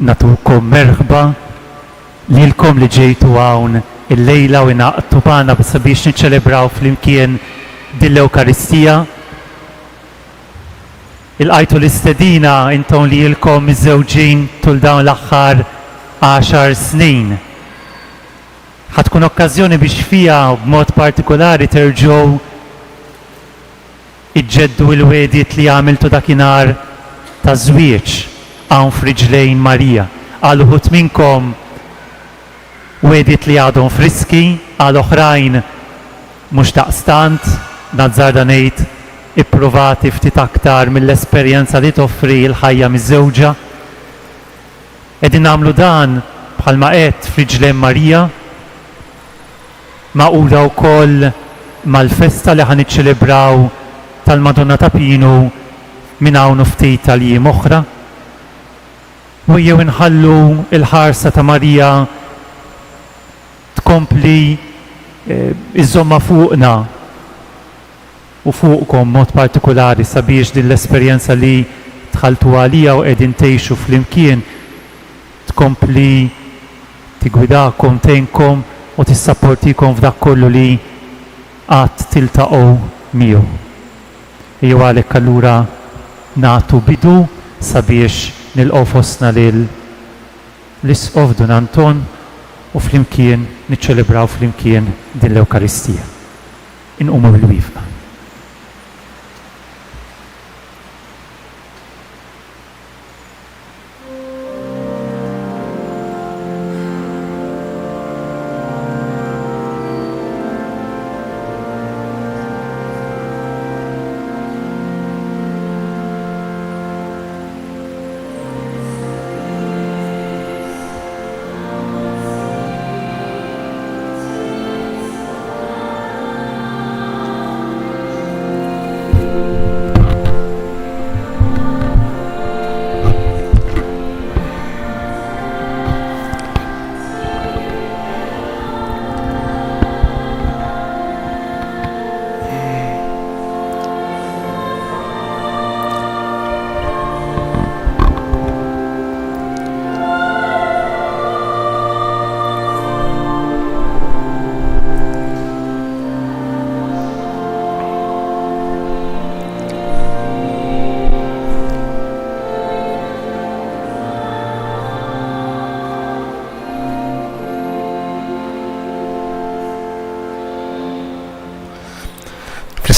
Nagħtukom merħba lilkom li ġejtu hawn illejla u ingħaqdtu magħna sabiex niċċelebraw flimkien din l-Ewkaristija. Ilqajtu l-istedina intom li ilkom miżżewġin tul dawn l-aħħar għaxar snin. Ħa tkun okkażjoni biex fiha b'mod partikulari terġgħu iġġeddu l-wegħdiet li għamiltu dakinhar taż-żwieġ hawn f'riġlejn Marija. Għal uħud minnkom wegħdiet li għadhom friski, għal oħrajn mhux daqstant, nazzarda ngħid ippruvati ftit aktar mill-esperjenza li toffri l-ħajja miżżewġa. Qegħdin nagħmlu dan, bħalma għedt, f'riġlejn Marija, magħquda wkoll mal-festa li ħa niċċelebraw tal-Madonna ta' Pinu minn hawn u ftit tal-jiem oħra. U ejjew inħallu l-ħarsa ta' Marija tkompli iżżommha fuqna u fuqkom b'mod partikulari sabiex din l-esperjenza li dħaltu għaliha u qegħdin tgħixu flimkien tkompli tiggwidakom, tgħinkom u tissapportikom f'dak kollu li għad tiltaqgħu miegħu. Ejjew għalhekk allura nagħtu bidu sabiex nilqgħu fostna lil l-Isqof Dun Anton u flimkien niċċelebraw flimkien din l-Ewkaristija. Inqumu bil-wieqfa.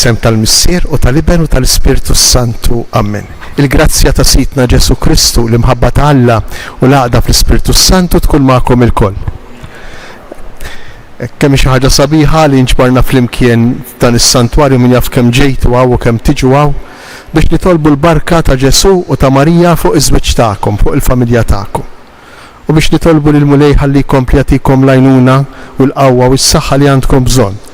Fl-isem tal-Missier u tal-Iben u tal-Ispirtu s-Santu. Amen. Il-grazzja ta' Sidna Ġesù Kristu, l-imħabba ta' Alla u l-għaqda fl-Ispirtu s-Santu tkun magħkom ilkoll. Kemm hi xi ħaġa sabiħa li nġbarna flimkien f'dan is-santwarju min jaf kemm ġejtu hawn u kemm tiġu hawn biex nitolbu l-barka ta' Ġesù u ta' Marija fuq iż-żwieġ tagħkom, fuq il-familja tagħkom. U biex nitolbu lill-Mulej ħalli jkompli jagħtikom l-għajnuna u l-qawwa u s-saħħa li għandkom bżonn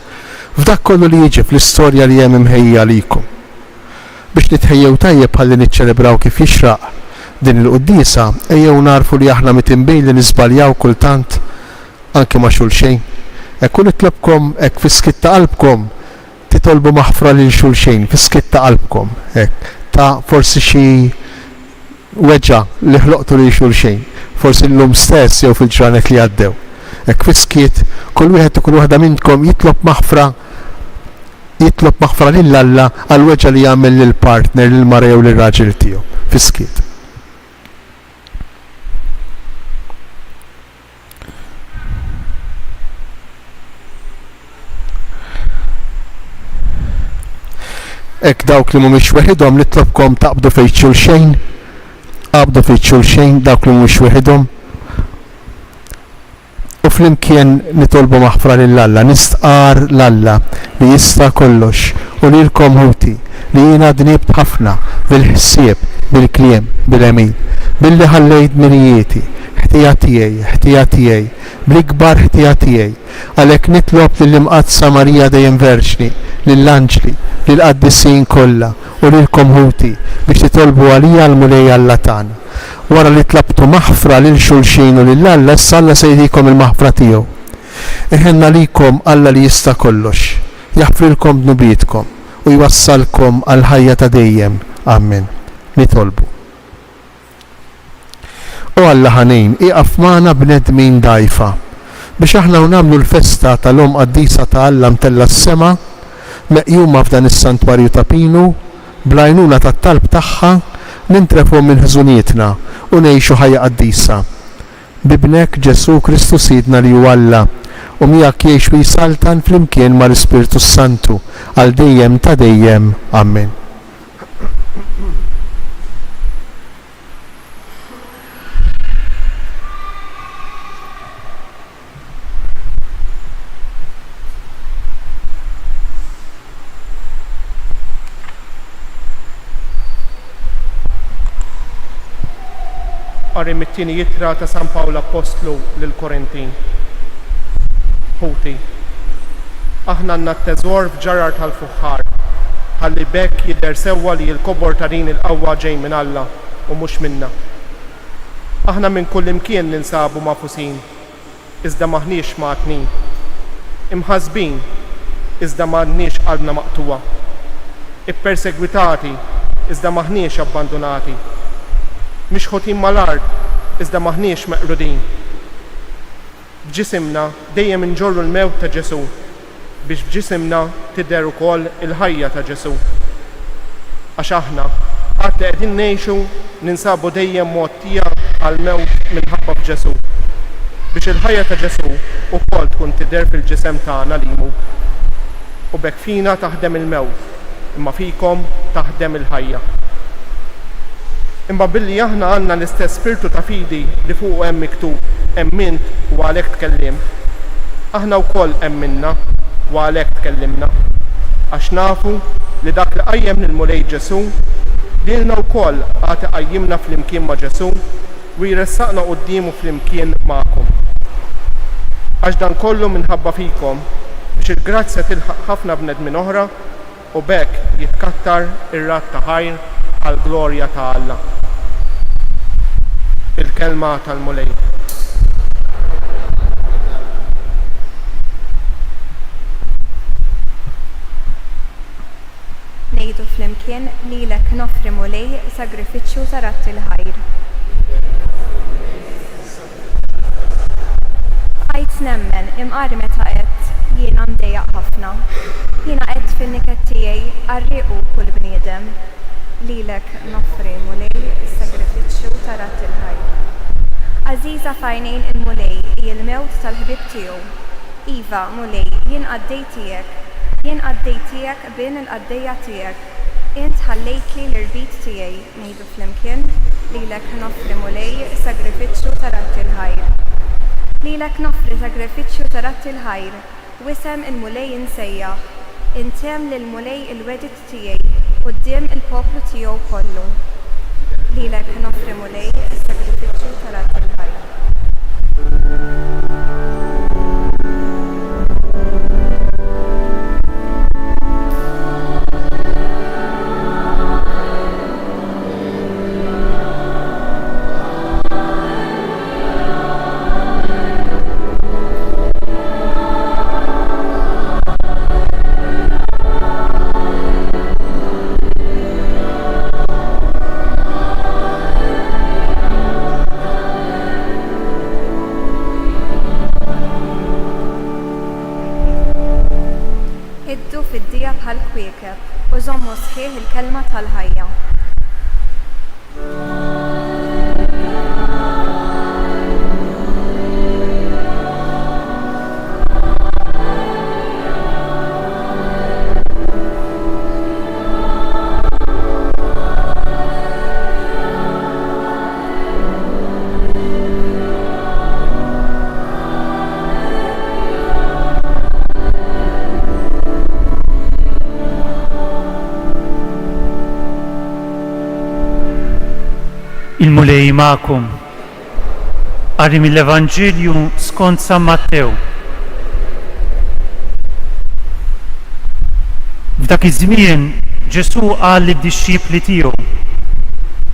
f'dak kollu li jiġi fl-istorja li hemm imħejjija għalikom. Biex nitħejjew tajjeb ħalli niċċelebraw kif jixraq din il-quddiesa, ejjew nagħrfu li aħna mitinbin li niżbaljaw kultant anki ma' xulxejn. Hekk u nitlobkom hekk fis-skiet ta' qalbkom titolbu maħfra lil xulxejn fis-skiet ta' qalbkom hekk ta' forsi xi weġgħa li ħloqtu lil xulxejn, forsi llum stess jew fil-ġranet li għaddew. Hekk fis-skiet, kull wieħed u kull waħda minnkom jitlob maħfra jitlob maħfra lil Alla għall-weġgħa li għamel lill-partner, lill-mara jew lir-raġel tiegħu. Fis-skiet. Hekk dawk li mhumiex weħidhom nitlobkom taqbdu fejn xulxejn, qabdu fejn xulxejn dawk li mhumiex weħidhom. U flimkien nitolbu maħfra lil Alla, nistqar 'l Alla li jista' kollox u lilkom ħuti li jiena dnibt ħafna bil-ħsieb, bil-kliem, bil-għemil, billi ħallejt dmirijieti, ħtija tiegħi, ħtija tiegħi, bl-ikbar ħtija tiegħi. Għalhekk nitlob lill-Imqaddsa Marija dejjem Verġni, lill-anġli, lill-qaddisin kollha u lilkom ħuti biex titolbu għalija għall-Mulej Alla tagħna. Wara li tlabtu maħfra lil xulxin u lil Alla, issa Alla se jtikom il-maħfra tiegħu. Iħenn għalikom Alla li jista' kollox, jaħfrilkom dnubietkom u jwassalkom għall-ħajja ta' dejjem. Amen. Nitolbu. O Alla ħanin, ieqaf magħna bnedmin dgħajfa, biex aħna u nagħmlu l-festa tal-Omm Qaddisa ta' Alla mtellgħa s-sema, meqjuma f'dan is-Santwarju ta' Pinu, bl-għajnuna tat-talb tagħha, nintrefgħu minn ħżunietna u ngħixu ħajja qaddisa. B'Ibnek, Ġesù Kristu Sidna li hu Alla, u miegħek jgħix u jsaltan flimkien mal-Ispirtu s-Santu, għal dejjem ta' dejjem. Ammen. Qari mit-tieni ittra ta' San Pawl Appostlu lill-Korintin. Ħuti, aħna għandna t-teżor f'ġarrar tal-fuħħar, ħalli b'hekk jidher sewwa li l-kobor ta' din il-qawwa ġej minn Alla u mhux minna. Aħna minn kullimkien ninsabu magħfusin, iżda m'aħniex mgħattnin. Imħassbin, iżda m'għandniex qalbna maqtugħa. Ippersegwitati, iżda m'aħniex abbandunati. Mixħutin mal-art, iżda m'aħniex meqrudin. F'ġisimna dejjem inġorru l-mewt ta' Ġesù, biex f'ġisimna tidher ukoll il-ħajja ta' Ġesù. Għax aħna, għad li qegħdin ngħixu, ninsabu dejjem mgħottija għall-mewt minħabba f'Ġesù, biex il-ħajja ta' Ġesù wkoll tkun tidher fil-ġisem tagħna li jmut. U b'hekk fina taħdem il-mewt, imma fikom taħdem il-ħajja. Imma billi aħna għandna l-istess spirtu ta' fidi li fuqu hemm miktub, Emmint u għalhekk tkellimt, aħna wkoll emminna u għalhekk tkellimna, għax nafu li dak li qajjem lill-Mulej Ġesù, lilna wkoll għad iqajjimna flimkien ma' Ġesù u jressaqna quddiemu flimkien magħkom. Għax dan kollu minħabba fikom, biex il-grazzja tilħaq ħafna bnedmin oħra u b'hekk jitkattar ir-radd ta' ħajr għall-glorja ta' Alla. Il-Kelma tal-Mulej. Ngħidu flimkien, Lilek noffri Mulej sagrifiċċju ta' radd il-ħajr. Bqajt nemmen, imqar meta għedt, Jiena mdejjaq ħafna. Jiena għedt fin-niket tiegħi, Qarrieq hu kull bniedem. Lilek noffri, Mulej, sagrifiċċju ta' radd il-ħajr. Għażiża f'għajnejn il-Mulej hi l-mewt tal-ħbieb tiegħu. Iva, Mulej, jien qaddej tiegħek, jien qaddej tiegħek, bin il-qaddejja tiegħek. Int ħallejtli l-irbit tiegħi, ngħidu flimkien, Lilek noffri, Mulej, sagrifiċċju ta' radd il-ħajr. Lilek noffri sagrifiċċju ta' radd il-ħajr, w'isem il-Mulej insejjaħ. Intemm lill-Mulej il-wegħdiet tiegħi quddiem il-poplu tiegħu kollu. Lilek noffri, Mulej, sagrifiċċju ta' radd il-ħajr. Iddu fid-dija bħall-kwiekeb u żommu sħiħ il-kelma tal-ħajja. Il-Mulej magħkom. Qari mill-Evanġelju skont San Mattew. F'dak iż-żmien Ġesù qal lid-dixxipli tiegħu,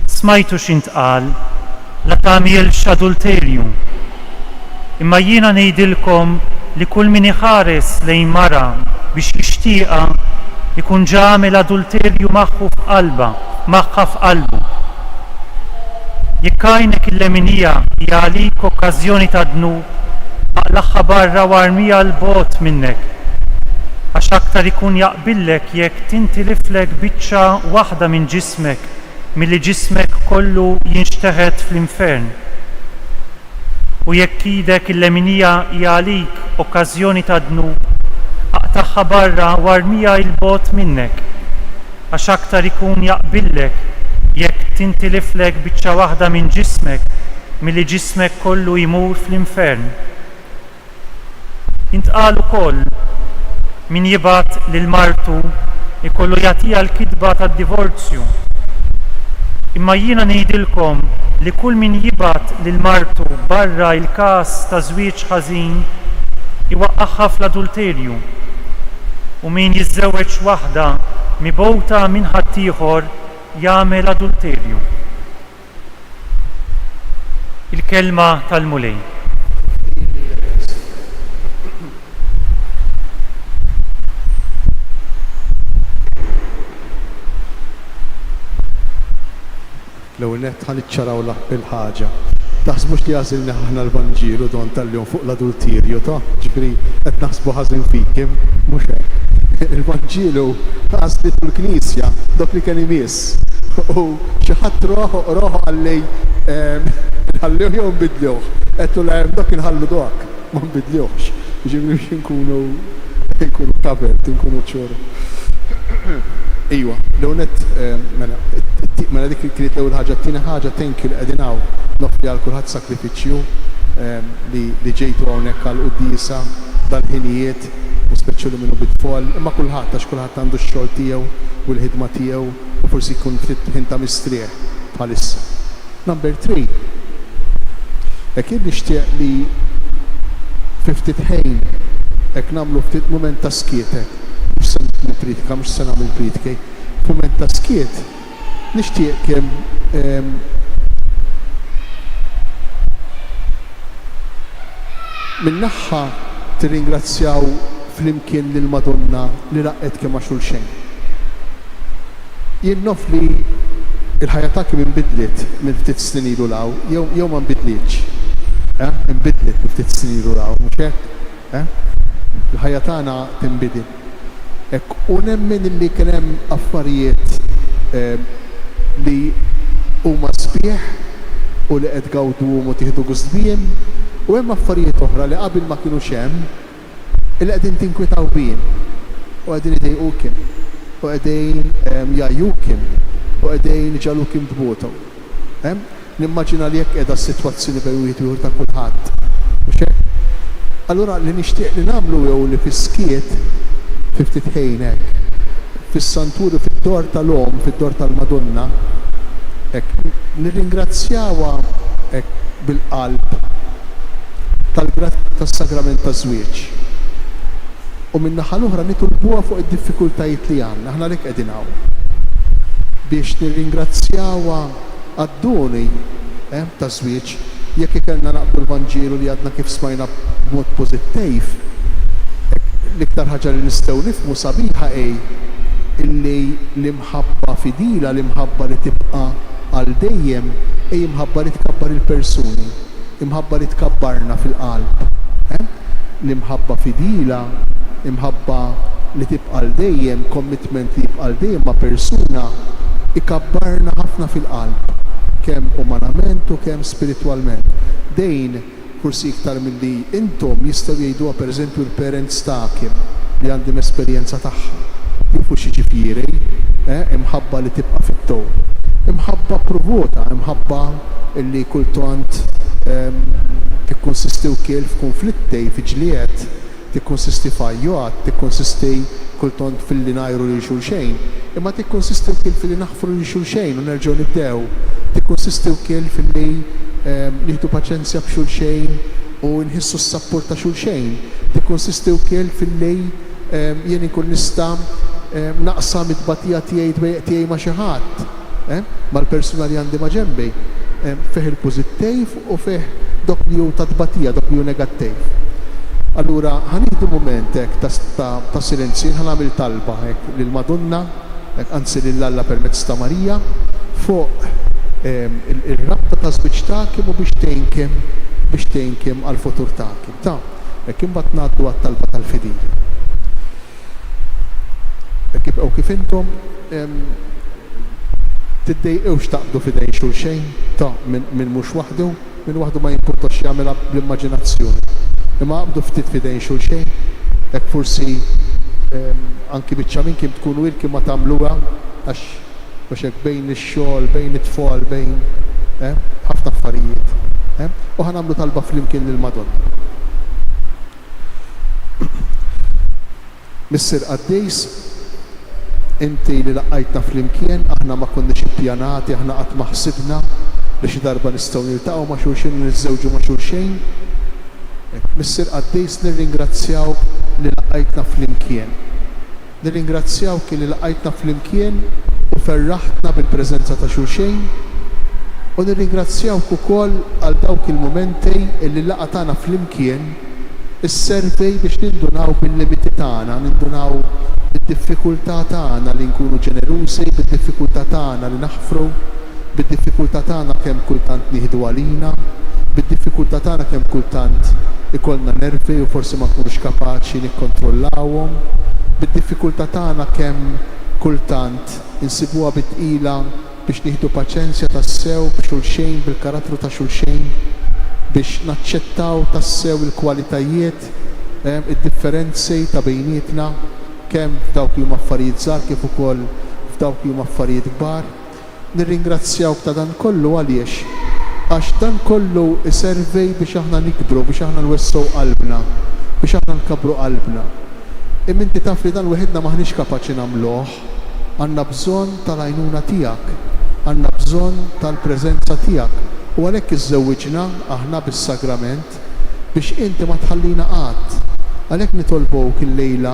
Smajtu x'intqal, 'La tagħmilx adulterju. Imma jiena ngħidilkom li kull min iħares lejn mara biex jixtieqha jkun ġa għamel adulterju magħhu f'qalbha, magħha f'qalbu. Jekk għajnek il-leminija hija għalik okkażjoni ta' dnub, aqlagħha barra u armiha 'l bogħod minnek. Għax aktar ikun jaqbillek jekk tintiliflek biċċa waħda minn ġismek milli ġismek kollu jinxteħet fl-infern. U jekk idek il-leminija hija għalik okkażjoni ta' dnub, aqtagħha barra u armiha 'l bogħod minnek. Għax aktar ikun jaqbillek jekk tintiliflek biċċa waħda minn ġismek milli ġismek kollu jmur fl-infern. Intqal ukoll, Min jibgħat lil martu jkollu jagħtiha l-kitba tad-divorzju. Imma jiena ngħidilkom li kull min jibgħat lil martu barra l-każ ta' żwieġ ħażin iwaqqagħha fl-adulterju. U min jiżżewweġ waħda mibgħuta minn ħaddieħor jagħmel adulterju. Il-Kelma tal-Mulej. L-ewwel nett ħa niċċaraw il-ħaġa. Taħsbux li għażilnih aħna l-Vanġielu don tal-jum fuq l-adulterju, to? Ġifieri qed naħsbu ħażin fikim, mhux hekk. Il-Vanġielu għażlitu l-Knisja, dok li kien imiss. U Xi ħadd roħ oqroh u qalli nħalluh jew nbiddluh. Għedtlu le hemm dok inħallu dok, ma nbiddluhx. Jiġifieri biex inkunu inkunu covered, inkunu ċur. Iwa, l-ewwel nett mela, mela dik kienet l-ewwel ħaġa. T-tieni ħaġa thank you li qegħdin hawn. Noffri għal kulħadd sakrifiċċju li li ġejtu hawnhekk għall-quddiesa dal-ħinijiet u speċjali min hu bit-tfal, imma kulħadd għax kulħadd għandu x-xogħol tiegħu u l-ħidma tiegħu. u forsi jkun ftit ħin ta' mistrieħ bħalissa. Number 3, hekk jien nixtieq li fi ftit ħin hekk nagħmlu ftit mument ta' skiet hekk, mhux se nippriedka, mhux se nagħmel priedki, f'mument ta' skiet nixtieq kemm minn naħa tirringrazzjaw flimkien lill-Madonna li laqqgħetkem ma' xulxejn. Jien nof li l-ħajja tagħkim inbidliet minn ftit snin ilu 'l hawn, jew jew ma nbidlietx? Eh? Inbidliet minn ftit snin ilu 'l hawn, mhux hekk? Eh? Il-ħajja tagħna tinbidel. Hekk, u nemmen illi kien hemm affarijiet li huma sbieħ u li qed tgawduhom u tieħdu gust bihim, u hemm affarijiet oħra li qabel ma kinux hemm, Illi qegħdin tinkwitaw bihim u qegħdin idejqukim u qegħdin jgħajjukim u qegħdin iġagħlukim tbutu. Nimmaġina li hekk qiegħda s-sitwazzjoni bejn wieħed u ieħor ta' kulħadd. Mhux hekk? Allura li nixtieq li nagħmlu hu li fis-skiet, fi ftit ħin hekk, fis-santwarju fid-dor tal-Omm, fid-dor tal-Madonna, hekk, nirringrazzjawha hekk bil-qalb, tal-grazzja tas-sagrament taż-żwieġ u min-naħa l-oħra nitolbuha fuq id-diffikultajiet li għandna. Aħna għalhekk qegħdin hawn, biex nirringrazzjawha għad-doni taż-żwieġ. Jekk ikellna naqbdu l-Vanġelu li għadna kif smajna b'mod pożitteiv, l-iktar ħaġa li nistgħu nifhmu sabiħa hi illi l-imħabba fidila, l-imħabba li tibqa' għal dejjem, hi imħabba li tkabbar il-persuni. Imħabba li tkabbarna fil-qalb. Eh? L-imħabba fidila, imħabba li tibqa' għal dejjem, commitment li jibqa' għal dejjem ma' persuna, ikabbarna ħafna fil-qalb, kemm umanament u kemm spiritwalment. Dejn, forsi iktar milli intom, jistgħu jgħiduha pereżempju l-parents tagħkim li għandhom esperjenza tagħha. Jafu x'jiġifieri, eh, imħabba li tibqa' fit-tul. Imħabba provota, imħabba li kultant tikkonsisti wkiel f'kunflitti, fi ġlied, tikkonsisti f'għajjat, tikkonsisti kultant filli ngħajru lil xulxejn, imma tikkonsisti wkiel filli naħfru lil xulxejn u nerġgħu nibdew, tikkonsisti wkiel filli nieħdu paċenzja b'xulxejn u nħissu s-sapport ta' xulxejn, tikkonsisti wkiel filli jien inkun nista' naqsam it-tbatija tiegħi, it-dwejjaq tiegħi ma' xi ħadd. Mal-persuna li għandi maġenbi, fih il-pożitteiv u fih dok li hu ta' tbatija, dok li hu negatteiv. Allura ħa nieħdu mument hekk ta' silenzju, jien ħa nagħmel talba hekk lill-Madonna, hekk anzi lil Alla permezz ta' Marija, fuq Ir-rabta taż-żwieġ tagħkim u biex tgħinkim biex tgħinkim għall-futur tagħkim. Ta' hekk imbagħad ngħaddu għat-talba tal-fidili. Hekk ibqgħu kif intom. Tiddejqux taqbdu f'idejn xulxejn, ta' min min mhux waħdu, min waħdu ma jimpurtax jagħmilha bl-immaġinazzjoni. Imma aqbdu ftit f'idejn xulxejn, hekk forsi anki biċċa minnkim tkunu ilkim ma tagħmluha għax mhux hekk bejn ix-xogħol, bejn it-tfal, bejn eh, ħafna affarijiet. Eh? U ħa nagħmlu talba flimkien lill-Madonna. Missier Qaddis, Inti li laqqajtna flimkien, aħna ma konniex ippjanati, aħna qatt ma ħsibna li xi darba nistgħu niltaqgħu ma' xulxin u niżżewġu ma' xulxejn. Missier Qaddis, nirringrazzjawk li laqqajtna flimkien. Nirringrazzjawk li laqajtna flimkien u ferraħtna bil-preżenza ta' xulxejn u nirringrazzjawk ukoll għal dawk il-mumenti li l-laqgħa tagħna flimkien isservi biex nindunaw bil-limiti tagħna, nindunaw bid-diffikultà tagħna li nkunu ġenerużi, bid-diffikultà tagħna li naħfru, bid-diffikultà tagħna kemm kultant nieħdu għalina, bid-diffikultà tagħna kemm kultant ikollna nervi u forsi ma nkunux kapaċi nikkontrollawhom, bid-diffikultà tagħna kemm kultant insibuha bi tqila biex nieħdu paċenzja tassew b'xulxejn, bil-karattru ta' xulxejn, biex naċċettaw tassew il-kwalitajiet, id-differenzi ta' bejnietna, kemm f'dawk li huma affarijiet żgħar kif ukoll f'dawk li huma affarijiet kbar. Nirringrazzjawk ta' dan kollu għaliex? Għax dan kollu jservi biex aħna nikbru, biex aħna nwessgħu qalbna, biex aħna nkabbru qalbna. Imma inti taf li dan weħidna m'aħniex kapaċi nagħmluh. Għandna bżonn tal-għajnuna tiegħek. Għandna bżonn tal-preżenza tiegħek. U għalhekk iżżewwiġna aħna bis-sagrament, biex inti ma tħallina qatt. Għalhekk nitolbuk illejla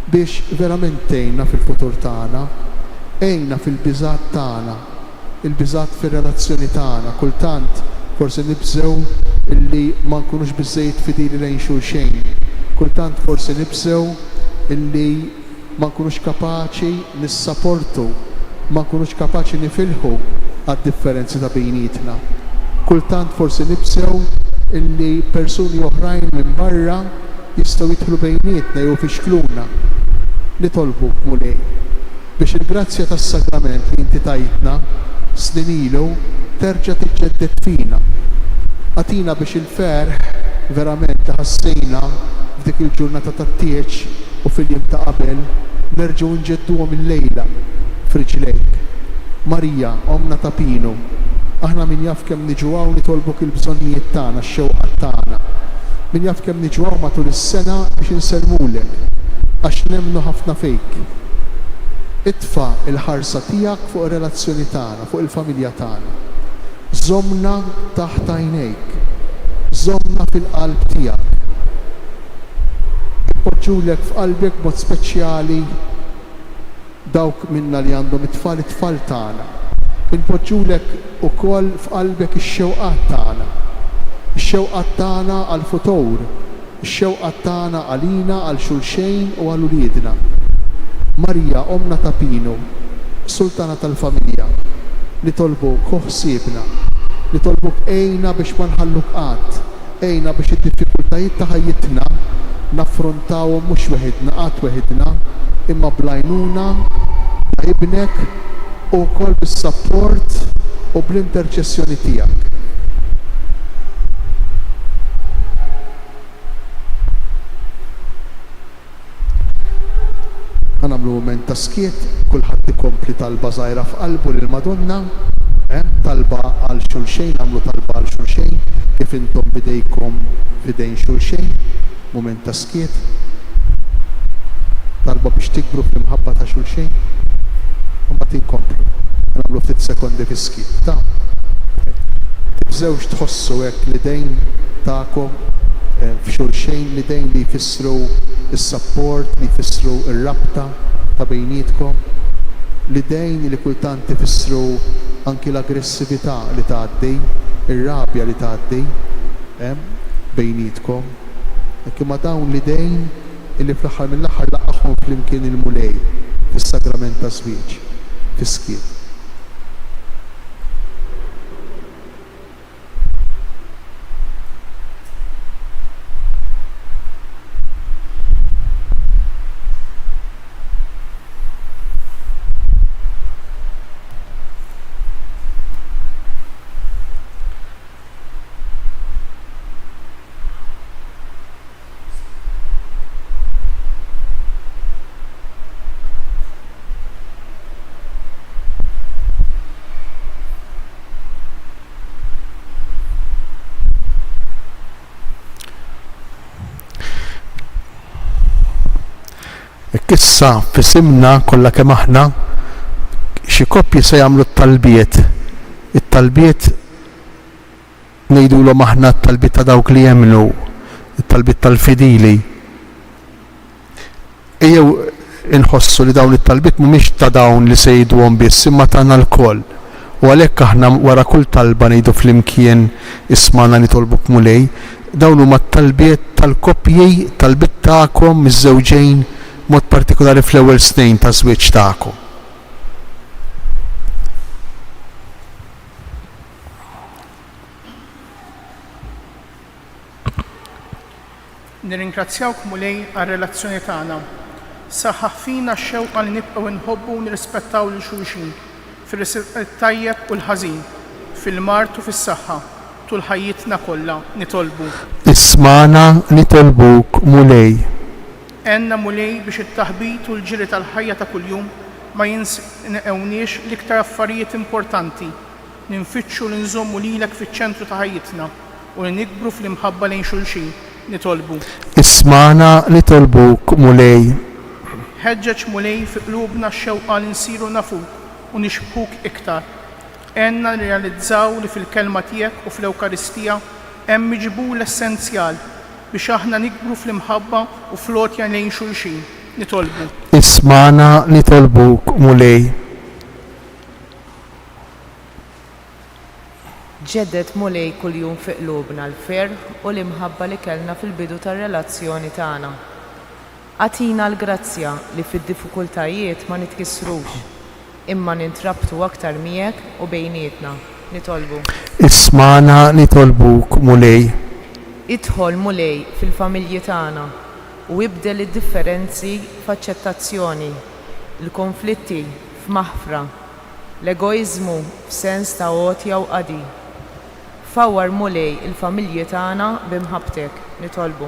biex verament tgħinna fil-futur tagħna. Għinna fil-biżgħat tagħna, il-biżgħat fir-relazzjoni tagħna. Kultant forsi nibżgħu illi ma nkunux biżżejjed fidili lejn xulxejn. Kultant forsi nibżgħu illi ma nkunux kapaċi nissaportu, ma nkunux kapaċi nifilħu għad-differenzi ta' bejnietna. Kultant forsi nibżgħu illi persuni oħrajn minn barra jistgħu jidħlu bejnietna jew ifixkluna. Nitolbuk, Mulej, biex il-grazzja tas-sagrament li inti tajtna snin ilu terġa' tiġġedded fina. Agħtina biex il-ferħ verament li ħassejna f'dik il-ġurnata tat-tieġ u fil-jiem ta' qabel, nerġgħu nġedduhom illejla f'riġlejk. Marija, Ommna ta' Pinu, aħna min jaf kemm niġu hawn nitolbuk il-bżonnijiet tagħna, x-xewqat tagħna. Min jaf kemm niġu hawn matul is-sena biex insellmulek, għax nemmnu ħafna fik. Itfa' l-ħarsa tiegħek fuq ir-relazzjoni tagħna, fuq il-familja tagħna. Żommna taħt għajnejk. Żommna fil-qalb tiegħek. Ipoġġulek f'qalbek b'mod speċjali dawk minna li għandhom it-tfal, it-tfal tagħna. Inpoġġulek ukoll f'qalbek ix-xewqat tagħna. Ix-xewqat tagħna għall-futur, ix-xewqat tagħna għalina, għal xulxejn u għal uliedna. Marija, Ommna ta' Pinu, Sultana tal-familja, nitolbuk, ħu ħsiebna. Nitolbuk għinna biex ma nħalluk qatt. Għinna biex id-diffikultajiet ta' ħajjitna naffrontawhom mhux weħidna, qatt weħidna, imma bl-għajnuna ta' Ibnek u wkoll bis-sapport u bl-interċessjoni tiegħek. Ħa nagħmlu mument ta' skiet, kulħadd ikompli talba żgħira f'qalbu lill-Madonna, eh, talba għal xulxejn, nagħmlu talba għal xulxejn, kif intom b'idejkom f'idejn xulxejn, mument ta' skiet, talba biex tikbru fl-imħabba ta' xulxejn, u mbagħad inkomplu. Ħa nagħmlu ftit sekondi fis-skiet, ta? Tibżgħux tħossu hekk l-idejn tagħkom f'xulxejn, l-idejn li jfissru s-sapport, li jfissru r-rabta ta' bejnietkom, l-idejn li kultant ifissru anki l-aggressività li tgħaddi, ir-rabja li tgħaddi bejnietkom. Hekk imma dawn l-idejn illi fl-aħħar mill-aħħar laqqagħhom flimkien il-Mulej fis-sagrament taż-żwieġ, fis-skiet. Hekk issa f'isimna kollha kemm aħna, xi koppji se jagħmlu t-talbiet. It-talbiet ngħidulhom aħna t-talbiet ta' dawk li jemmnu, it-talbiet tal-fidili. Ejjew inħossu li dawn it-talbiet mhumiex ta' dawn li se jgħiduhom biss imma tagħna lkoll. U għalhekk aħna wara kull talba ngħidu flimkien Ismagħna nitolbuk Mulej. Dawn huma t-talbiet tal-koppji, talbiet tagħkom miżżewġejn b'mod partikolari fl-ewwel snejn taż-żwieġ tagħkom. Nirringrazzjawk Mulej għar-relazzjoni tagħna. Saħħaħ fina x-xewqa li nibqgħu nħobbu u nirrispettaw lil xulxin, fir-tajjeb u l-ħażin, fil-mard u fis-saħħa, tul ħajjitna kollha. Nitolbu. Ismagħna nitolbuk Mulej. Għenna Mulej biex it-taħbit u l-ġiri tal-ħajja ta' kuljum ma jinsewniex l-iktar affarijiet importanti, li nfittxu li nżommu lilek fiċ-ċentru ta' ħajjitna u li nikbru fl-imħabba lejn xulxin. Nitolbu. Ismagħna nitolbuk, Mulej. Ħeġġeġ, Mulej, fi qlubna x-xewqa li nsiru nafuk u nixbhuk iktar. Għenna nirrealizzaw li fil-Kelma tiegħek u fl-Ewkaristija hemm miġbur l-essenzjal biex aħna nikbru fl-imħabba u fl-għotja lejn xulxin. Nitolbu. Ismagħna nitolbuk, Mulej. Ġedded Mulej kuljum fi qlubna l-ferħ u l-imħabba li kellna fil-bidu tar-relazzjoni tagħna. Agħtina l-grazzja li fid-diffikultajiet ma nitkissrux, imma nintrabtu aktar miegħek u bejnietna. Nitolbu. Ismagħna nitolbuk, Mulej. Idħol, Mulej, fil-familji tagħna u ibdel id-differenzi f'aċċettazzjoni, il-konflitti f'maħfra, l-egoiżmu f'sens ta' għotja u qadi. Fawwar Mulej il-familji tagħna bi mħabbtek, nitolbu.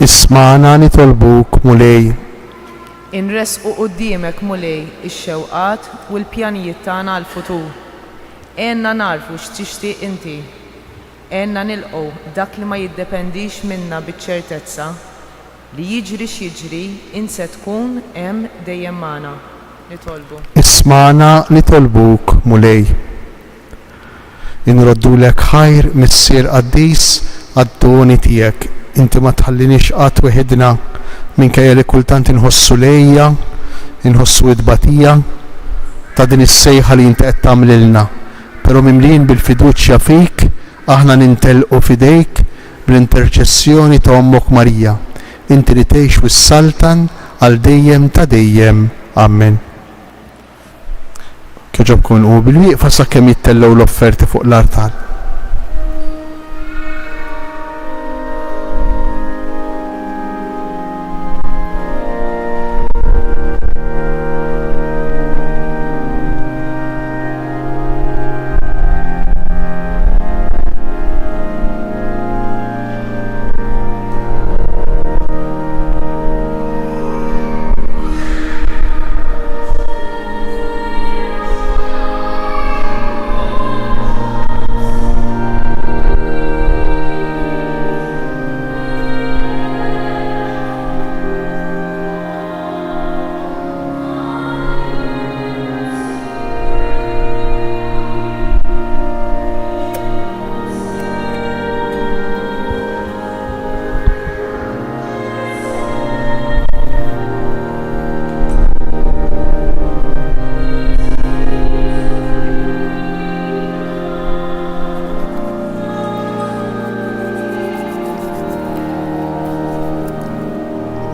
Ismagħna nitolbuk Mulej. Inressqu quddiemek Mulej ix-xewqat u l-pjanijiet tagħna għall-futur. Għenna nagħrfu x'tixtieq inti. Għenna nilqgħu dak li ma jiddependix minna biċ-ċertezza Li jiġri x'jiġri, int se tkun hemm dejjem magħna. Nitolbu. Ismagħna nitolbuk, Mulej. Inroddulek ħajr, Missier qaddis, għad-doni tiegħek. Inti ma tħalliniex qatt weħidna, minkejja li kultant inħossu l-għejja, inħossu t-tbatija ta' din is-sejħa li inti qed tagħmlilna. Però mimlijin bil-fiduċja fik, aħna nintelqu f'idejk bl-interċessjoni ta' Ommok Marija, inti li tgħix u ssaltan għal dejjem ta' dejjem. Ammen. Kjoġobkom inqumu bil-wieqfa sakemm jittellgħu l-offerti fuq l-artal.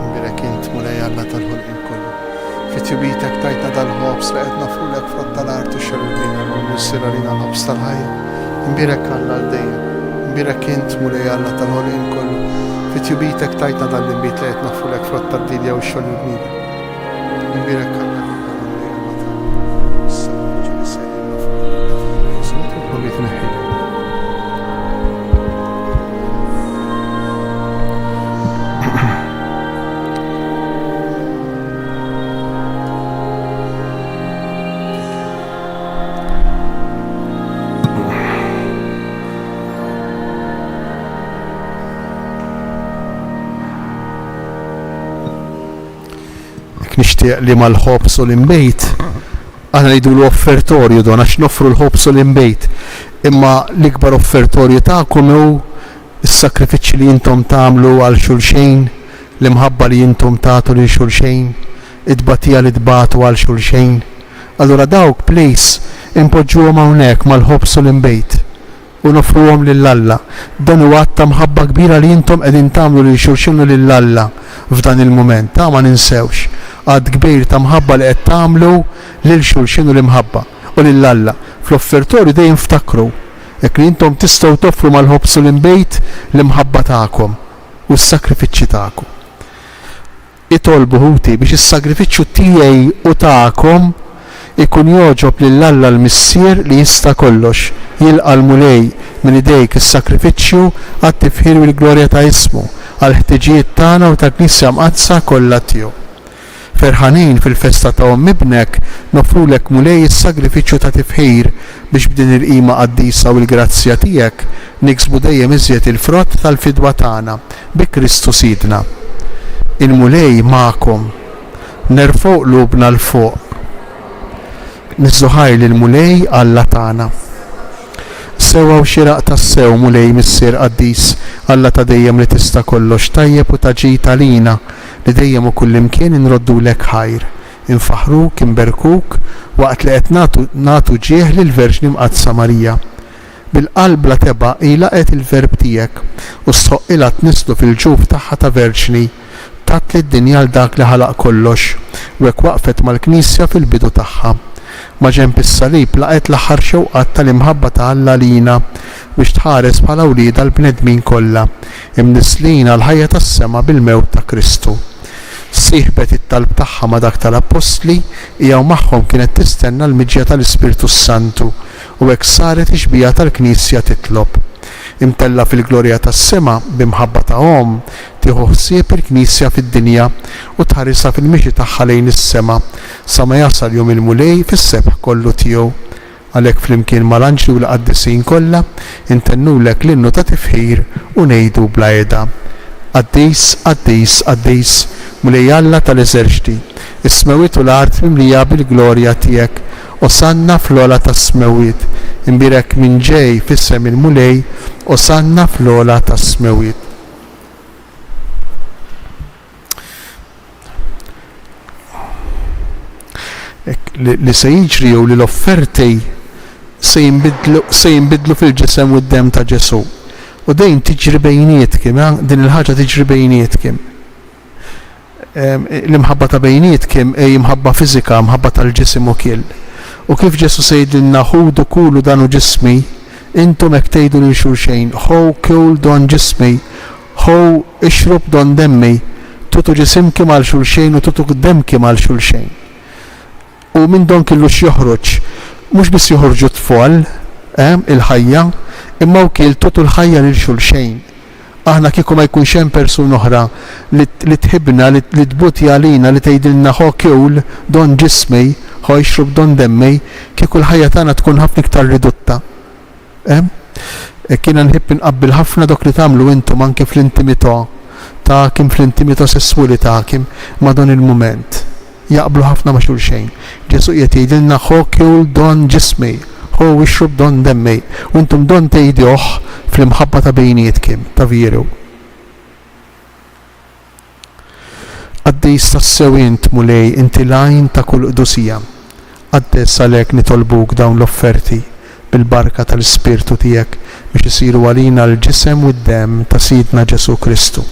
Imbierek int, Mulej Alla tal-ħolqien kollu. Fi tjubitek tajtna dal-ħobż li qed nofrulek frott tal-art u x-xorb il-bnin għal hu jsir għalina l-ħobż tal-ħajja. Imbierek Alla għal dejjem. Imbierek int, Mulej Alla tal-ħolqien kollu. Fi tjubitek tajtna dan l-inbid li qed nofrulek frott tad-dinja u x-xogħol il-bniedem. Imbierek Alla lilna Mulej Alla tagħna. Issa u fil-ġieli sejrin nofrulek il-ħobż Ġesù, nitolbu tneħħilek. Għalhekk nixtieq li mal-ħobż u l-inbejt, aħna ngħidulu offertorju don għax noffru l-ħobż u l-inbejt, imma l-ikbar offertorju tagħkom hu s-sagrifiċċji li intom tagħmlu għal xulxejn, l-imħabba li intom tagħtu lil xulxejn, it-tbatija li tbatu għal xulxejn. Allura dawk please inpoġġuhom hawnhekk mal-ħobż u l-inbejt. u noffruhom lil Alla. Dan hu att ta' mħabba kbira li intom qegħdin tagħmlu lil xulxin u lil Alla f'dan il-mument. Ta' ma ninsewx. Att kbir ta' mħabba li qed tagħmlu lil xulxin u l-imħabba u lil Alla. Fl-offertorju dejjem ftakru hekk li intom tistgħu toffru mal-ħobż u l-inbejt l-imħabba tagħkom u s-sagrifiċċji tagħkom. Itolbu, ħuti, biex is-sagrifiċċju tiegħi u tagħkom ikun jogħġob lil Alla l-Missier li jista' kollox. Jilqa' l-Mulej minn idejk is-sagrifiċċju għat-tifħir u l-glorja ta' ismu, għall-ħtiġijiet tagħna u tal-Knisja Mqaddsa kollha tiegħu. Ferħanin fil-festa ta' Omm Ibnek, noffrulek Mulej is-sagrifiċċju ta' tifħir biex b'din il-qima qaddisa u l-grazzja tiegħek niksbu dejjem iżjed il-frott tal-fidwa tagħna. Bi Kristu Sidna. Il-Mulej magħkom. Nerfgħu qlubna 'l fuq. Niżżu ħajr lill-Mulej Alla tagħna. Sewwa u xieraq tassew, Mulej Missier qaddis, Alla ta' dejjem li tista' kollox, tajjeb u ta' ġid għalina, li dejjem u kullimkien inroddulek ħajr, infaħħruk, inberkuk, waqt li qed nagħtu nagħtu ġieħ lill-Verġni Mqaddsa Marija. Bil-qalb bla tebgħa hi laqgħet il-Verb tiegħek, u stħoqqilha tnisslu fil-ġuf tagħha ta' verġni. Tat lid-dinja 'l dak li ħalaq kollox, u hekk waqfet mal-Knisja fil-bidu tagħha. Maġenb is-salib laqgħet l-aħħar xewqat tal-imħabba ta' Alla għalina, biex tħares bħala wliedha l-bnedmin kollha, imnisslin għall-ħajja tas-sema bil-mewt ta' Kristu. Sieħbet it-talb tagħha ma' dak tal-Appostli, hija u magħhom kienet tistenna l-miġja tal-Ispirtu s-Santu, U hekk saret ix-xbieha tal-Knisja titlob. Imtellgħa fil-glorja tas-sema, b'imħabba ta' omm, tieħu ħsieb il-Knisja fid-dinja u tħarisha fil-mixi tagħha lejn is-sema, sa ma jasal jum il-Mulej fis-sebħ kollu tiegħu. Għalhekk flimkien mal-anġli u l-qaddisin kollha, intennulek l-innu ta' tifħir u ngħidu bla heda, Qaddis, qaddis, qaddis, Mulej Alla tal-eżerċti, is-smewwiet u l-art mimlija bil-glorja tiegħek. Osanna fl-ogħla tas-smewwiet. Imbierek min ġej f'isem il-Mulej, Osanna fl-ogħla tas-smewwiet. Li se jiġri hu li l-offerti se jinbidlu se jinbidlu fil-ġisem u d-demm ta' Ġesù. U dejjem tiġri bejnietkim, din il-ħaġa tiġri bejnietkim. L-imħabba ta' bejnietkim hi mħabba fiżika, mħabba tal-ġisem ukiel. U kif Ġesù se jgħidilna ħudu kulu dan hu ġismi, intom hekk tgħidu lil xulxejn, ħu kul don ġismi, ħu ixrob don demmi, tutu ġisimkim għal xulxejn u tutu demmkim għal xulxejn. U minn don killu x'joħroġ? Mhux biss joħorġu t-tfal, eh, il-ħajja, imma wkiel tutu l-ħajja lil xulxejn. Aħna kieku ma jkunx hemm persuna oħra li li tħibbna, li li tbuti għalina, li tgħidilna ħo kiwl don ġismi, ħo ixrob don demmi, kieku l-ħajja tagħna tkun ħafna iktar ridotta. Eh? Hekk jiena nħibb inqabbil ħafna dok li tagħmlu intom anke fl-intimità tagħkim, fl-intimità sesswali tagħkim ma' dan il-mument. Jaqblu ħafna ma' xulxejn. Ġesù qiegħed jgħidilna ħo kiwl don ġismi, ħo ixrob don demmi, u intom don tgħiduh fl-imħabba ta' bejnietkim, ta' veru. Qaddis tassew int, Mulej, inti l-għajn ta' kull qdusija. Qaddes għalhekk nitolbuk dawn l-offerti bil-barka tal-Ispirtu tiegħek biex isiru għalina l-ġisem u d-demm ta' Sidna Ġesù Kristu,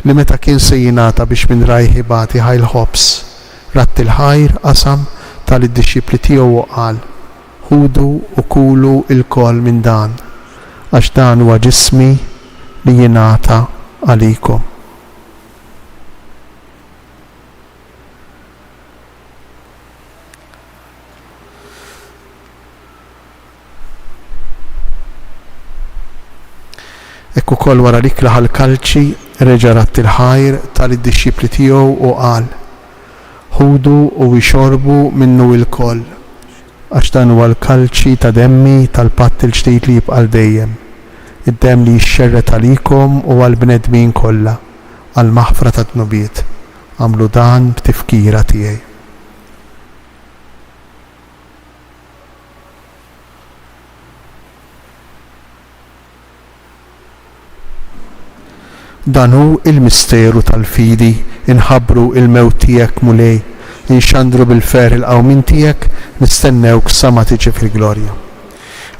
li meta kien se jingħata biex minn rajh ibati ħa l-ħobż, radd il-ħajr, qasam, ta lid-dixxipli tiegħu u qal, Ħudu u kulu lkoll minn dan, għax dan huwa ġismi li jingħata għalikom. Hekk ukoll wara l-ikla ħa l-kalċi, reġa' radd il-ħajr, ta lid-dixxipli tiegħu u qal, Ħudu u ixorbu minnu ilkoll, għax dan huwa l-kalċi ta' demmi tal-patt il-ġdid li jibqa' għal dejjem, id-demm li jixxerred għalikom u għall-bnedmin kollha, għall-maħfra tad-dnubiet. Agħmlu dan b'tifkira tiegħi. Dan hu l-misteru tal-fidi, inħabbru l-mewt tiegħek, Mulej, inxandru bil-ferħ il-qawmien tiegħek, nistennewk sa ma tiġi fil-glorja.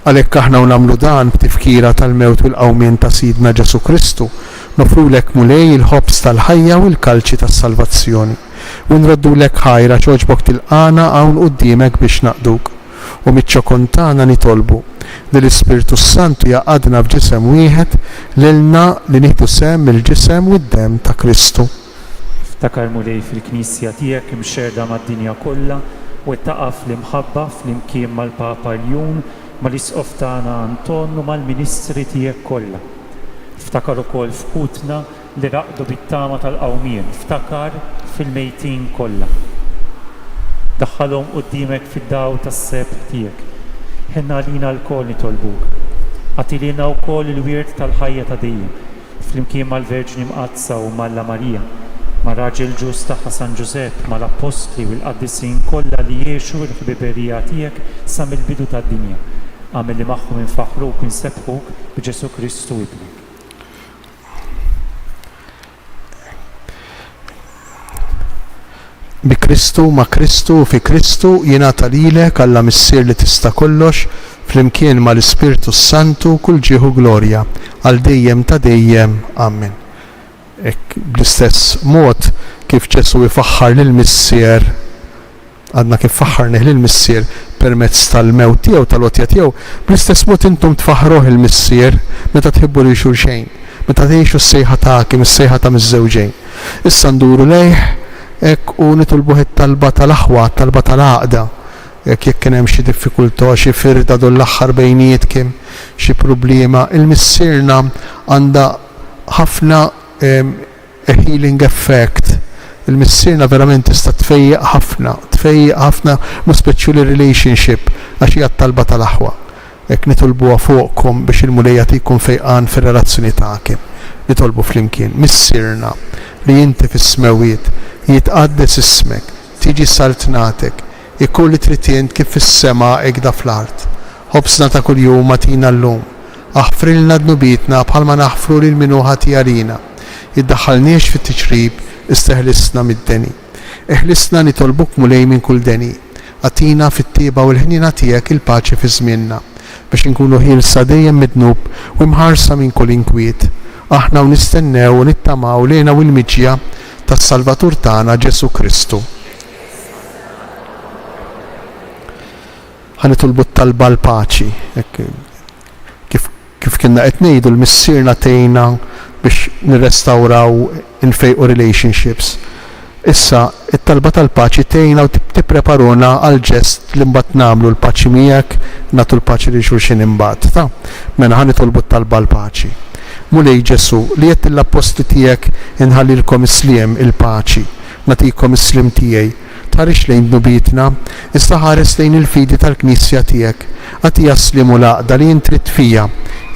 Għalhekk aħna u nagħmlu dan b'tifkira tal-mewt u l-qawmien ta' Sidna Ġesù Kristu, noffrulek, Mulej, il-ħobż tal-ħajja u l-kalċi tas-salvazzjoni. U nroddulek ħajr għax għoġbok tilqagħna hawn quddiemek biex naqduk. U miċ-ċokon tagħna nitolbu li l-Ispirtu s-Santu jgħaqqadna f'ġisem wieħed lilna li nieħdu sehem mill-ġisem u d-demm ta' Kristu. Ftakar, Mulej, fil-Knisja tiegħek imxerrda mad-dinja kollha, wettaqha fl-imħabba flimkien mal-Papa Ljun, mal-Isqof tagħna Anton u mal-ministri tiegħek kollha. Ftakar ukoll f'ħutna li raqdu bit-tama tal-qawmien, ftakar fil-mejtin kollha. Daħħalhom quddiemek fid-dawl tas-sebħ tiegħek. Ħenn għalina lkoll nitolbuk. Agħti lilna wkoll il-wirt tal-ħajja ta' dejjem. Flimkien mal-Verġni Mqaddsa u m'Alla Marija, mar-raġel ġust tagħha San Ġużepp, mal-Appostli u l-qaddisin kollha li għexu l-ħbiberija tiegħek sa mill-bidu tad-dinja, agħmel li magħhom infaħħruk u nsebbħuk b'Ġesù Kristu Ibnek. Bi Kristu, ma' Kristu u fi Kristu jingħata lilek, Alla Missier li tista' kollox, flimkien ma' l-Ispirtu s-Santu, kull ġieħ u glorja, għal dejjem ta' dejjem. Amen. Hekk bl-istess mod kif Ġesù ifaħħar lill-Missier, Għadna kif faħħarnih lill-Missier permezz tal-mewt tiegħu, tal-għotja tiegħu, bl-istess mod intom tfaħħruh il-Missier meta tħibbu lil xulxejn, meta tgħixu s-sejħa tagħkim, is-sejħa ta' miżżewġejn. Issa nduru lejh hekk u nitolbuh it-talba tal-aħwa, t-talba tal-għaqda. Hekk jekk kien hemm xi diffikultà, xi firda dun l-aħħar bejnietkim, xi problema, il-Missierna għandha ħafna A healing effect. Il-Missierna verament tista' tfejjaq ħafna, tfejjaq ħafna mod speċjali relationship għax hija t-talba tal-aħwa. Hekk nitolbuha fuqkom biex il-Mulej jagħtikom fejqan fir-relazzjoni tagħkim. Nitolbu flimkien. Missierna li inti fis-smewwiet, jitqaddes ismek, tiġi saltnatek, ikun li trid int kif fis-sema hekda fl-art. Ħobżna ta' kuljum agħtina llum. Aħfrilna dnubietna bħalma naħfru lil min hu ħati għalina. Iddaħħalniex fit-tiġrib, iżda eħlisna mid-deni. Eħlisna nitolbuk Mulej minn kull deni. Agħtina fit-tjieba u l-ħniena tiegħek il-paċi fi żmienna, biex inkunu ħielsa dejjem mid-dnub u imħarsa minn kull inkwiet, aħna u nistennew u nittamaw l-hena u l-miġja tas-Salvatur tagħna Ġesù Kristu. Ħa nitolbu t-talba għall-paċi. Kif kif kienna qed ngħidu l-Missierna tgħinna biex nirrestawraw infejqu relationships. Issa, it-talba tal-paċi tgħinna u tippreparuna għall-ġest li mbagħad nagħmlu l-paċi miegħek, nagħtu l-paċi lil xulxin imbagħad. Ta? Mela ħa nitolbu t-talba għall-paċi. Mulej Ġesù, li għedt lill-appostli tiegħek inħallilkom is-sliem, il-paċi, nagħtikom is-sliem tiegħi. Tħarisx lejn dnubietna, iżda ħares lejn il-fidi tal-Knisja tiegħek. Agħtiha s-sliem u l-għaqda li int ridt fiha,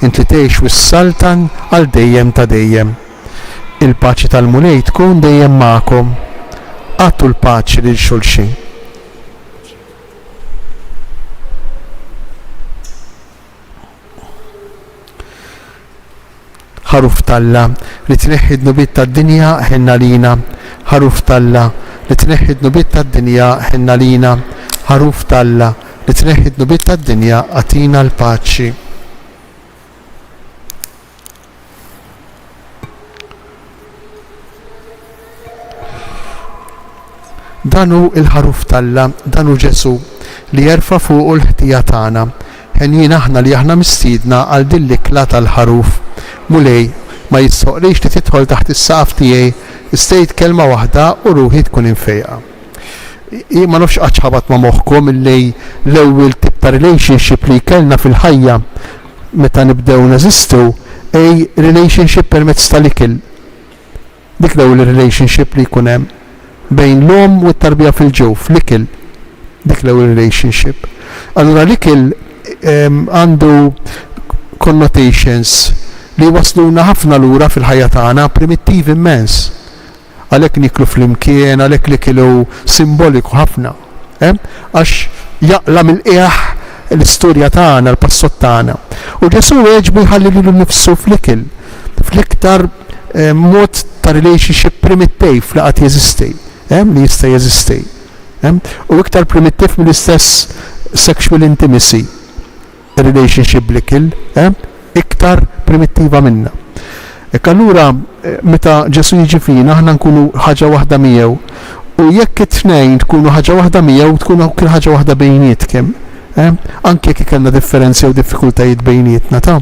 int li tgħix u ssaltan għal dejjem ta' dejjem. Il-paċi tal-Mulej tkun dejjem magħkom. Agħtu l-paċi lil xulxin. Ħaruf t'Alla, li tneħħi d-dnubiet tad-dinja, ħenn għalina. Ħaruf t'Alla, li tneħħi d-dnubiet tad-dinja, ħenn għalina. Ħaruf t'Alla, li tneħħi d-dnubiet tad-dinja, agħtina l-paċi. Dan hu l-Ħaruf t'Alla, dan hu Ġesù, li jerfa' fuqu l-ħtija tagħna. Henjin aħna li aħna mistiedna għal din l-ikla tal-Ħaruf. Mulej, ma jistħoqlix li tidħol taħt is-saqaf tiegħi, iżda għid kelma waħda u ruħi tkun imfejqa. Jien ma nafx qattx ħabat ma' moħħkom illi l-ewwel tip ta' relationship li jkellna fil-ħajja meta nibdew neżistu hi relationship permezz tal-ikel. Dik l-ewwel relationship li jkun hemm bejn l-omm u t-tarbija fil-ġuf, l-ikel. Dik l-ewwel relationship. Allura l-ikel ehm, għandu connotations li wasluna ħafna lura fil-ħajja tagħna, primittivi immens. Għalhekk nieklu flimkien, għalhekk l-ikel hu simboliku ħafna. Eh? Għax jaqla' mill-qiegħ l-istorja tagħna, l-passat tagħna. U Ġesù għeġbu jħalli lilu nnifsu fl-ikel, fl-iktar eh, mod ta' relationship primittiv li qatt jeżisti, eh, li jista' jeżisti. Eh? U iktar primittiv mill-istess sexual intimacy relationship bl-ikel, eh? iktar primittiva minna. Hekk allura meta Ġesù jiġi fina aħna nkunu ħaġa waħda miegħu. U jekk it-tnejn tkunu ħaġa waħda miegħu tkunu wkoll ħaġa waħda bejnietkem. Eh? Anke jekk ikollna differenzi jew diffikultajiet bejnietna ta'.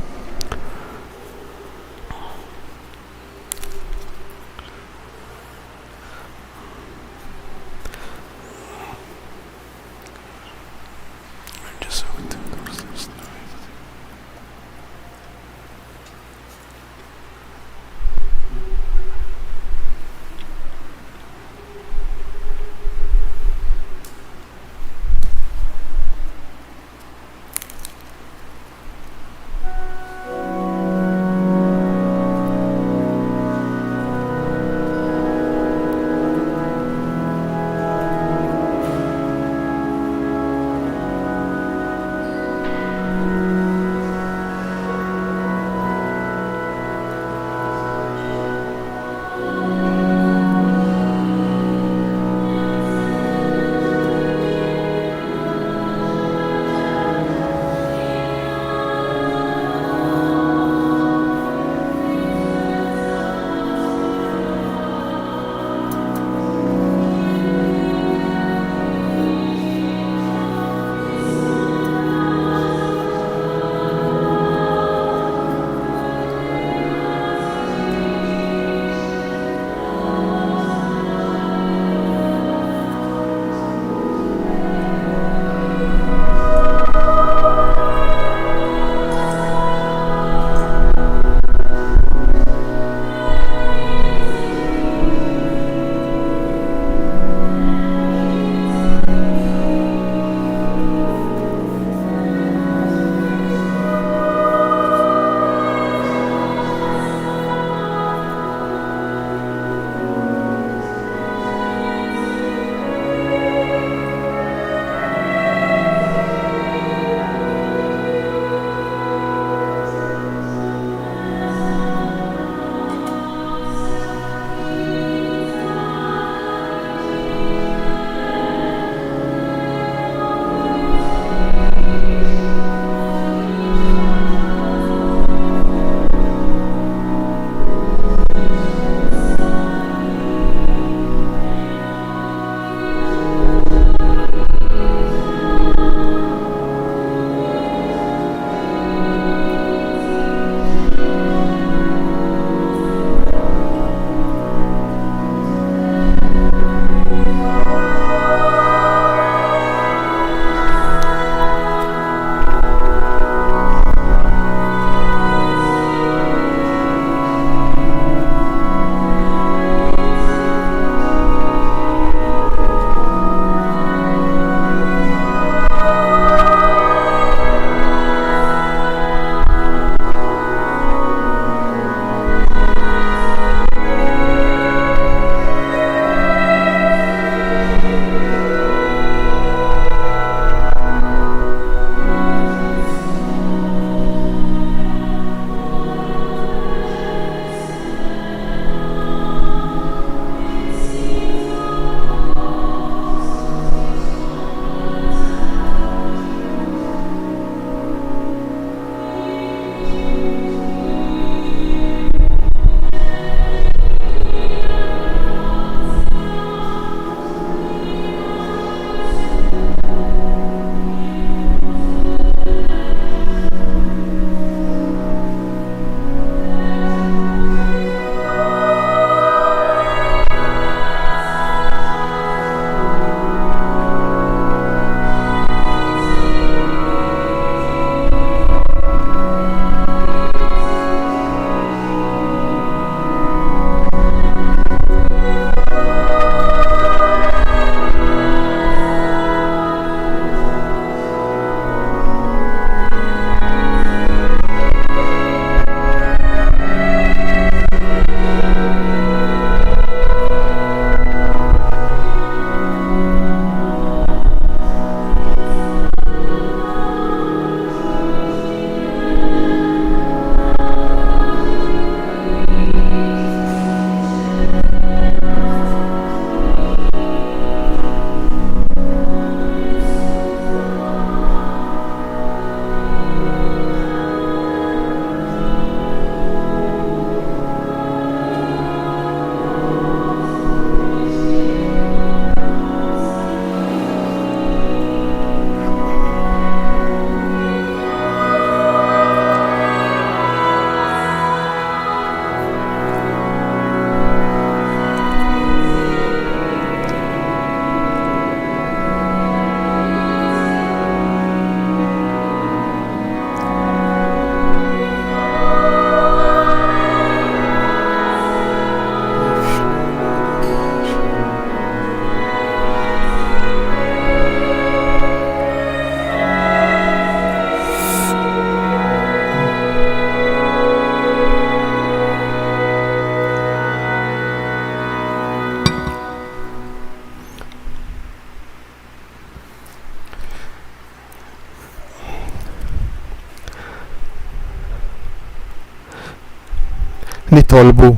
Nitolbu.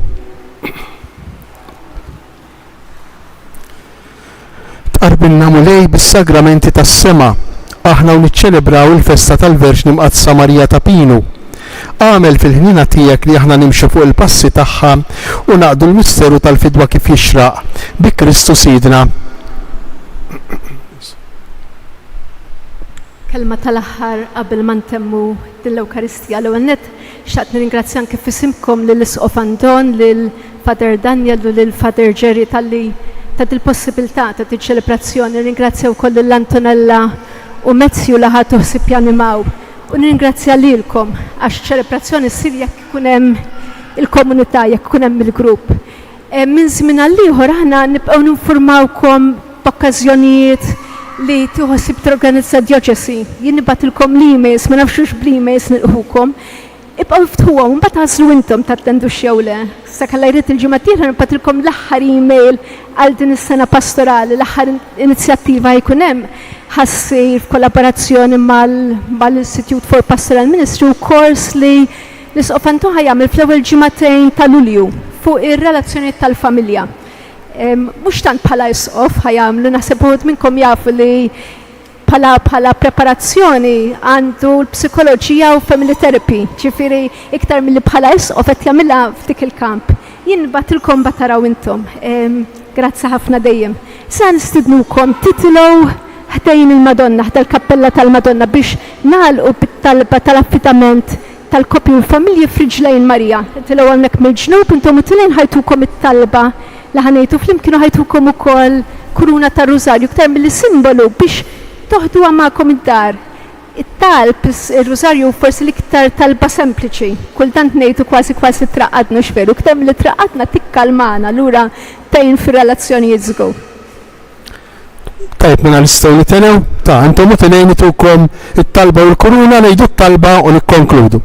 Tqarbilna Mulej bis-sagramenti tas-sema, aħna u niċċelebraw il-festa tal-Verġni Mqaddsa Marija ta' Pinu. Agħmel fil-ħniena tiegħek li aħna nimxu fuq il-passi tagħha u naqdu l-misteru tal-fidwa kif jixraq, bi Kristu Sidna. Kelma tal-aħħar qabel ma ntemmu din l-Ewkaristija. L-ewwel nett xtaqt nirringrazzja anke f'isimkom lill-Isqof Anton, lil Father Daniel u lil Father Jerry talli ta' dil-possibilità ta' din ċelebrazzjoni. Nirringrazzja wkoll lil Antonella u Matthew li ħadu ħsieb janimaw. U nirringrazzja lilkom għax ċelebrazzjoni ssir jekk ikun hemm il-komunità, jekk ikun hemm il-grupp. Minn żmien għal ieħor aħna nibqgħu ninfurmawkom b'okkażjonijiet li tieħu ħsieb torganizza d-djoċesi. Jien nibgħatilkom l-emails, ma nafx hux bl-emails nilħqukom. Ibqgħu iftħuhom u mbagħad agħżlu intom tattendux jew le. Sakemm Alla jrid il-ġimgħa d-dieħla nibgħatilkom l-aħħar email għal din is-sena pastorali, l-aħħar inizjattiva jkun hemm ħa ssir f'kollaborazzjoni mal-Institute for Pastoral Ministry u kors li L-Isqof Anton ħa jagħmel fl-ewwel ġimagħtejn ta' Lulju fuq ir-relazzjonijiet tal-familja. Mhux tant bħala isqof ħa jagħmlu, naħseb uħud minnkom jafu li bħala bħala preparazzjoni għandu l-psikoloġija u family therapy, ġifieri iktar milli bħala isqof qed jagħmilha f'dik il-kamp. Jien nibgħatilkom mbagħad taraw intom. Grazzi ħafna dejjem. Sa nistidnukom titilgħu ħdejn il-Madonna, ħda l-kappella tal-Madonna biex nagħlqu bit-talba tal-affidament tal-koppji u l-familji f'riġlejn Marija. Itilgħu hawnhekk mill-ġnub intom u tilgħin ħa jtukom it-talba li ħa ngħidu flimkien u ħa jtukom ukoll kuruna tar-rużarju iktar milli simbolu biex toħduha magħkom id-dar. It-talb, ir-rużarju hu forsi l-iktar talba sempliċi. Kultant ngħidu kważi kważi traqqadna, hux veru? Iktar milli traqqadna tikkalmana, allura tgħin fir-relazzjonijiet żgur. Tajjeb mela nistgħu nitelgħu? Ta' intom u tilgħin itukom it-talba u l-kuruna, ngħidu t-talba u nikkonkludu.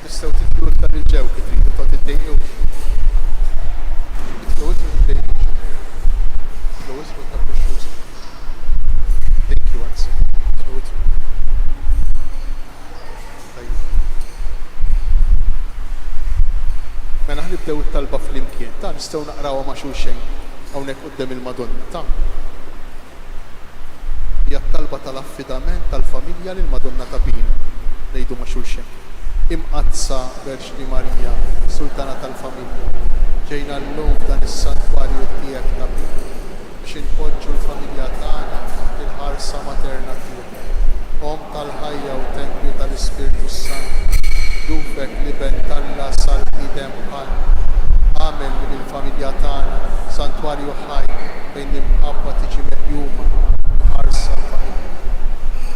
Tistgħu tidħlu iktar 'il ġew kif tridu, ta' tiddejqux. Idħlu, idħlu tiddejqux. Idħlu, idħlu tħabbux rusa. Thank you, anzi. Idħlu, idħlu. Tajjeb. Mela ħa nibdew it-talba flimkien. Ta' nistgħu naqrawha ma' xulxejn hawnhekk quddiem il-Madonna. Ta' hija t-talba tal-affidament tal-familja lill-Madonna ta' Pinu. Ngħidu ma' xulxejn. Imqaddsa Verġni Marija, Sultana tal-familja, ġejna llum f'dan is-santwarju tiegħek ta' Pinu biex inpoġġu l-familja tagħna taħt il-ħarsa materna tiegħek. Omm tal-ħajja u tempju tal-Ispirtu s-Santu, ġufek l-Iben t'Alla sar bniedem bħalna. Agħmel li mill-familja tagħna santwarju ħaj fejn l-imħabba tiġi meqjuma u mħarsa l-familja.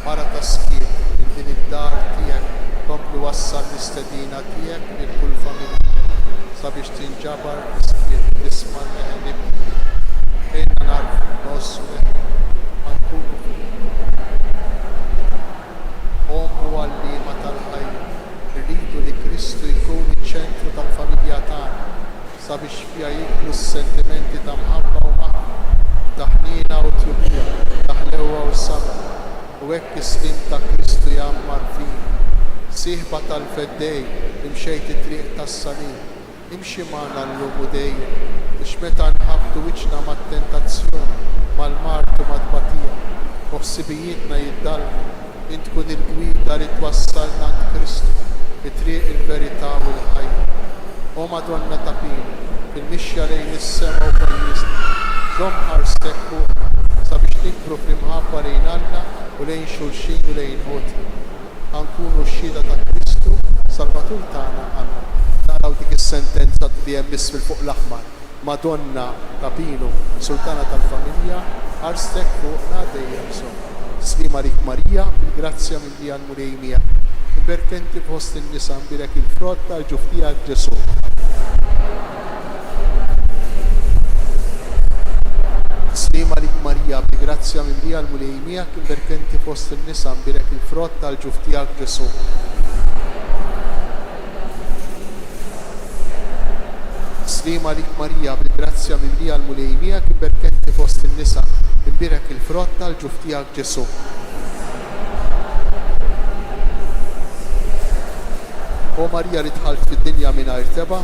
Mara ta' skiet, minn din id-dar tiegħek. Wassal l-istedina tiegħek lil kull familja sabiex tinġabar fis-skiet tisma' l-leħen ibni tiegħek. Għinna nagħrfu, ngħożżu leħnek, ħa nkunu flimkien fil-familja tagħna. Omm u għalliema tal-ħajja, irridu li Kristu jkun iċ-ċentru tal-familja tagħna sabiex fiha jikbru s-sentimenti ta' mħabba u maħfra, ta' ħniena u tjubija, ta' ħlewwa u sabar. U hekk is-sliem ta' Kristu jgħammar fina. Sieħba tal-Feddej li mxejt it-triq tas-salib, imxi magħna llum u dejjem, biex meta nħabbtu wiċċna mat-tentazzjoni, mal-mard u mat-tbatija, u ħsibijietna jiddallmu, int tkun il-gwida li twassalna għand Kristu, it-triq, il-verità u l-ħajja. O Madonna ta' Pinu, fil-mixja lejn is-sema u pajjiżna, żomm ħarstek fuqna sabiex nikbru fl-imħabba lejn Alla u lejn xulxin u lejn ħutna. Ħa nkunu xhieda ta' Kristu, Salvatur tagħna. Amen. Naqraw dik is-sentenza li hemm isfel fuq l-aħmar. Madonna ta' Pinu, Sultana tal-familja, ħarstek fuqna dejjem żomm. Sliem għalik Marija, bil-grazzja mimlija l-Mulej miegħek. Imberka inti fost in-nisa, mbierek il-frott tal-ġuf tiegħek Ġesù. Sliem għalik Marija, bil-grazzja mimlija l-Mulej miegħek, imberka inti fost in-nisa, mbierek il-frott tal-ġuf tiegħek Ġesù. Sliem għalik Marija, bil-grazzja mimlija l-Mulej miegħek, imberka inti fost in-nisa, imbierek il-frott tal-ġuf tiegħek Ġesù. O Marija li dħalt fid-dinja mingħajr tebgħa,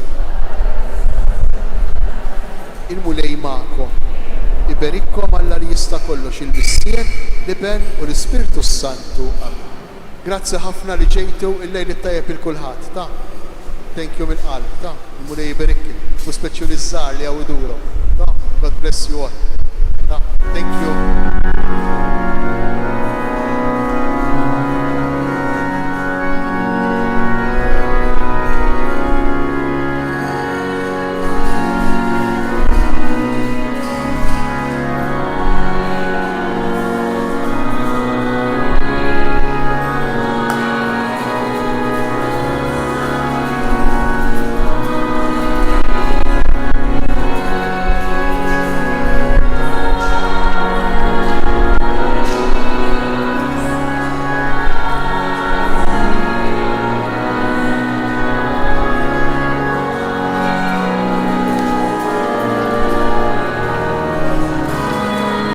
il-Mulej magħkom. Iberikkom Alla li jista' kollox, il-Missier, l-Iben u l-Ispirtu s-Santu. Amen. Grazzi ħafna li ġejtu, il-lejl it-tajjeb il kulħadd, ta. Thank you mill-qalb, ta. Il-Mulej iberikkim, u speċjali ż-żgħar li hawn iduru, ta. God bless you all.